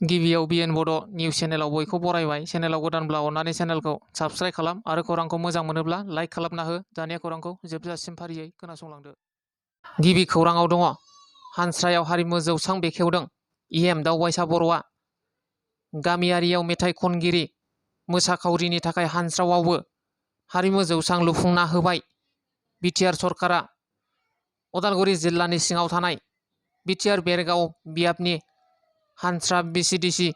गिबियाव बिएन बड' निउस चेनेलाव बयखौ बरायबाय। चेनेलाव गोदानब्ला अननानै चेनेलखौ साबस्क्राइब खालाम आरो खौरांखौ मोजां मोनोब्ला लाइक खालामना हो। दानिया खौरांखौ जोबजासिम फारियै खोनासंलांदो। गिबि खौराङाव दङ, हानस्रायाव हारिमु जौसां बेखेवदों इएम दावबायसा बर'आ। गामियारियाव मेथाइ खनगिरि मोसाखावरिनि थाखाय हानस्रावावबो हारिमु जौसां लुफुंना होबाय बिटिआर सरकारा। उदालगुरि जिल्लानि सिङाव थानाय बिटिआर बेरगाव बियाबनि हानस्रा बिसिडिसि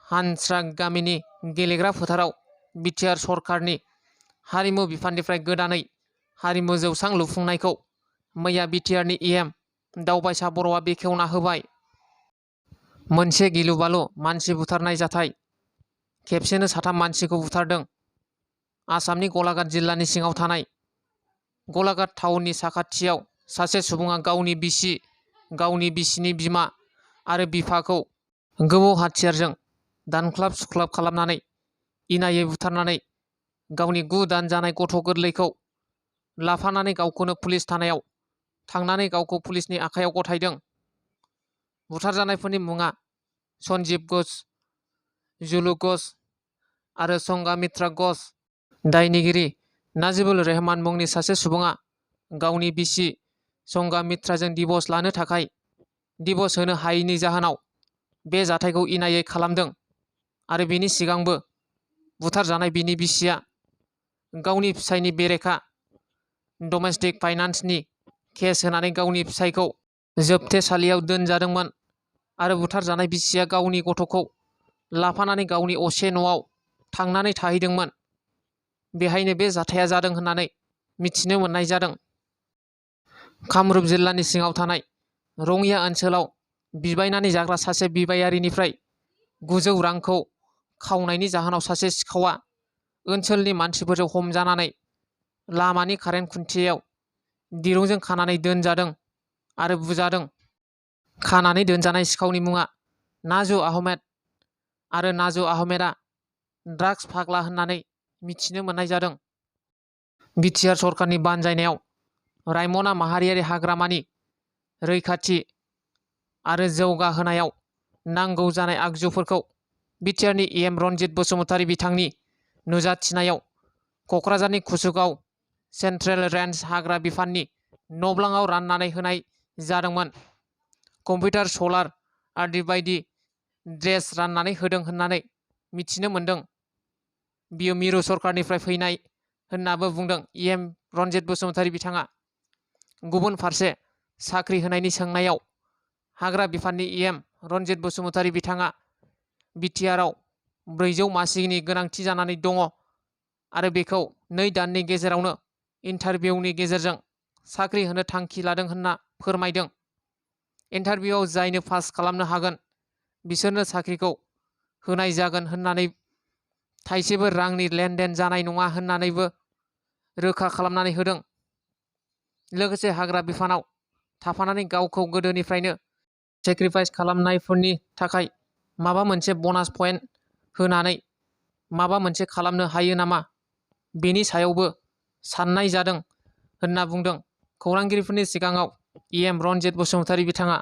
हानस्रा गामिनि गेलेग्रा फोथाराव बिटिआर सरकारनि हारिमु बिफाननिफ्राय गोदानै हारिमु जौसां लुफुंनायखौ मैया बिटिआरनि इएम दावबायसा बर'आ बेखेवना होबाय। मोनसे गिलु-बालु मानसि बुथारनाय जाथाय, खेबसेनो 3 मानसिखौ बुथारदों। आसामनि गलाघाट जिल्लानि सिङाव थानाय गलाघाट टाउननि साखाथियाव सासे सुबुङा गावनि बिसिनि बिमा आरो बिफाखौ गोबौ हाथियारजों दानख्लाब सुख्लाब खालामनानै इनायै बुथारनानै गावनि 9 दान जानाय गथ' गोरलैखौ लाफानानै गावखौनो पुलिस थानायाव थांनानै गावखौ पुलिसनि आखायाव गथायदों। बुथारजानायफोरनि मुङा सन्जीब घोष, जुलु घोष आरो संघामित्रा घोष। दायनिगिरि नाजिबुल रहमान मुंनि सासे सुबुङा गावनि बिसि संघामित्राजों डिभ'र्स लानो थाखाय डिभ'र्स होनो हायैनि जाहोनाव बे जाथायखौ इनायै खालामदों आरो बेनि सिगांबो बुथारजानाय बिनि बिसिया गावनि फिसायनि बेरेखा डमेस्टिक फाइनान्सनि केस होनानै गावनि फिसायखौ जोबथेसालियाव दोनजादोंमोन आरो बुथारजानाय बिसिया गावनि गथ'खौ लाफानानै गावनि असे न'आव थांनानै थाहैदोंमोन। बेहायनो बे जाथाया जादों होननानै मिथिनो मोननाय जादों। कामरुप जिल्लानि सिङाव थानाय रङिया ओनसोलाव बिबायनानै जाग्रा सासे बिबायारिनिफ्राय 900 रांखौ खावनायनि जाहोनाव सासे सिखावआ ओनसोलनि मानसिफोरजों हमजानानै लामानि कारेन्ट खुन्थियायाव दिरुंजों खानानै दोनजादों आरो बुजादों। खानानै दोनजानाय सिखावनि मुङा नाजु आहमेद आरो नाजु आहमेदा ड्राग्स फाग्ला होननानै मिथिनो मोननाय जादों। बिटिआर सरकारनि बानजायनायाव रायमना माहारियारि हाग्रामानि रैखाथि आरो जौगाहोनायाव नांगौ जानाय आगजुफोरखौ बिटिआरनि इएम रनजित बसुमतारी बिथांनि नुजाथिनायाव क'क्राझारनि कुसुगाव सेन्ट्रेल रेन्ज हाग्रा बिफाननि नब्लाङाव राननानै होनाय जादोंमोन। कम्पिउटार, सलार आदि बायदि ड्रेस राननानै होदों होननानै मिथिनो मोनदों। बियो मिरु सरकारनिफ्राय फैनाय होननाबो बुंदों इएम रनजित बसुमतारी बिथाङा। गुबुन फारसे साख्रि होनायनि सोंनायाव हाग्रा बिफाननि इएम रनजित बसुमतारी बिथाङा बिटिआरआव 400 मासिनि गोनांथि जानानै दङ आरो बेखौ 2 दाननि गेजेरावनो इन्टारभिउनि गेजेरजों साख्रि होनो थांखि लादों होनना फोरमायदों। इन्टारभिउआव जायनो पास खालामनो हागोन बिसोरनो साख्रिखौ होनाय जागोन होननानै थाइसेबो रांनि लेनदेन जानाय नङा होननानैबो रोखा खालामनानै होदों। लोगोसे हाग्रा बिफानाव थाफानानै गावखौ गोदोनिफ्रायनो सेक्रिफाइस खालामनायफोरनि थाखाय माबा मोनसे बनास पइन्ट होनानै माबा मोनसे खालामनो हायो नामा बेनि सायावबो साननाय जादों होनना बुंदों खौरांगिरिफोरनि सिगाङाव इएम रनजित बसुमतारी बिथाङा।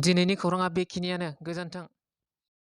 दिनैनि खौराङा बेखिनियानो। गोजोन्थों।